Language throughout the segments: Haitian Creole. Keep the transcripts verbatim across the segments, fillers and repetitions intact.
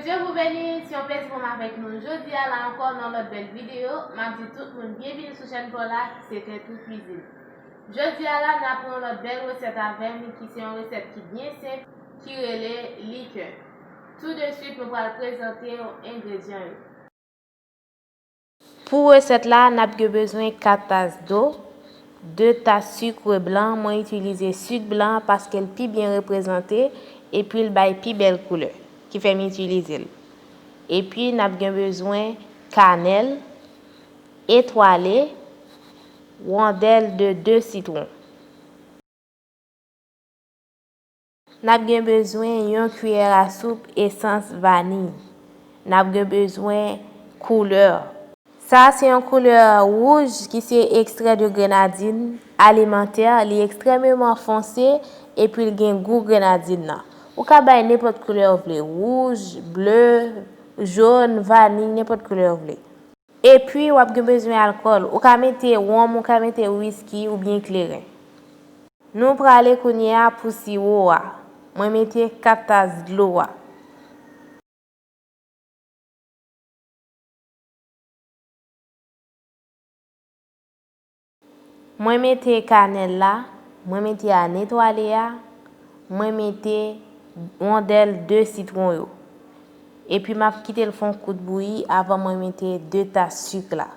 Dieu vous bénisse, se yon plezi pou m avèk nou jodi a la ankò nan lòt bèl videyo. M ap di tout moun byenvini sou chèn pa w la ki se Tètou Kwizin. Jodi a la, n ap pran yon lòt bèl resèt avè m ki se yon resèt ki byen senp, ki rele likè. Tou de swit, nou pral prezante w engredyan yo. Pou resèt la, n ap gen bezwen kat tas dlo, de tas sik blan, mwen itilize sik blan paske l pi byen reprezante epi l bay pi bèl koulè, ki fè m itilize l. Epi n ap gen bezwen kanèl etwale, wondèl de de sitwon. N ap gen bezwen yon kiyè a soup esans vaniy. N ap gen bezwen koulè. Sa a se yon koulè wouj ki se ekstrè de grenadin alimantè. Li ekstrèmeman fonse epi l gen gou grenadin nan. Ou ka bay nenpòt koulè w vle, wouj, ble, jòn, vaniy, nenpòt koulè w vle. Epi, w ap gen bezwen alkòl. Ou ka mete wonm, ou ka mete wiski oubyen kleren. Nou prale kounye a pou siwo a. Mwen mete kat tas dlo a. Mwen mete kanèl la, mwen mete a netwale a, mwen mete wondèl de sitwon yo. Epi m ap kite l fè yon kout bouyi avan mwen mete de tas sik la.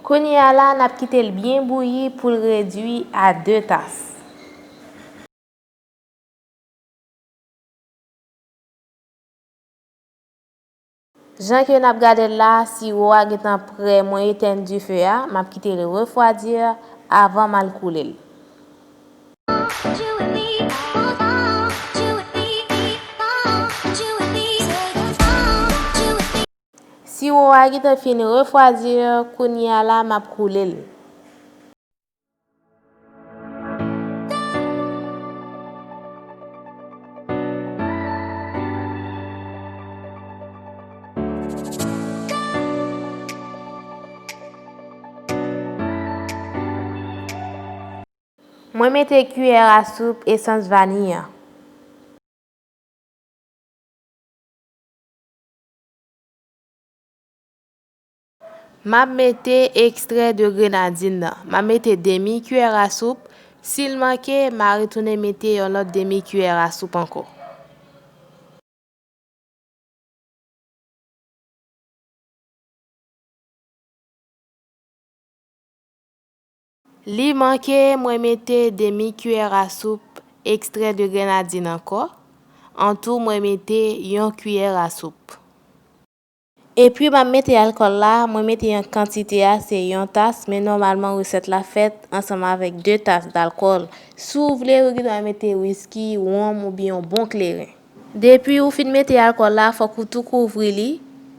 Kounye a la, n ap kite l byen bouyi pou l redui a de tas. Jan ke n ap gade l la, siwo a gentan prè, mwen etèn dife a, m ap kite l refwadi avan m al koule l. Siwo a gentan fin refwadi, kounye a la m ap koule l. Mwen mete kiyè a soup esans vaniy an. M ap mete ekstrè de grenadin nan. M ap mete demi kiyè a soup. Si l manke, m a retounen mete yon lòt demi kiyè a soup ankò. Li manke, mwen mete demi kiyè a soup ekstrè de grenadin ankò. Antou, mwen mete yon kiyè a soup. Epi, m ap mete alkòl la, mwen mete yon kantite a, se yon tas, men nòmalman resèt la fèt ansanm avèk de tas dalkòl. Si w vle, ou gen dwa mete wiski, wonm oubyen yon bon kleren. Depi ou fin mete alkòl la, fòk ou tou kouvri li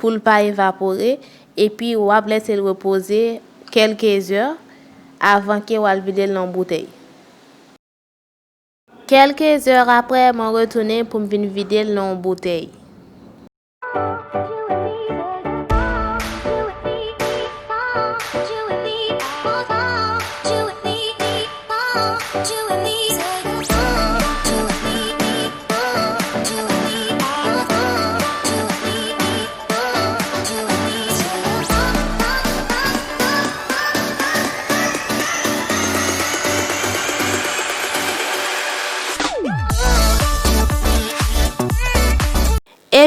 pou l pa evapore, epi w ap lese l repoze kèlke zè avan ke w al vide l nan yon boutèy. Kèlke zè aprè, mwen retounen pou m vin vide l nan yon boutèy.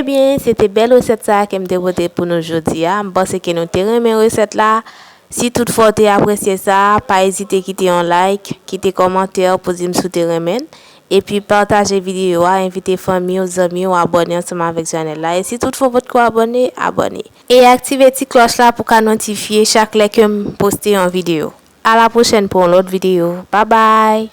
Ebyen, se te bèl resèt sa a ke m te pote pou nou jodi a. M panse ke nou te renmen resèt la. Si toutfwa w te apresye sa, pa ezite kite yon like, kite kòmantè pou di m si w te renmen l. Epi pataje videyo a, envite fanmi w, zanmi w abòne ansanm avèk chanèl la. E si toutfwa w potko abòne, abòne. E aktive ti klòch la pou ka notifye chak lè ke m poste yon videyo. A la pwochèn pou yon lòt videyo. Babay!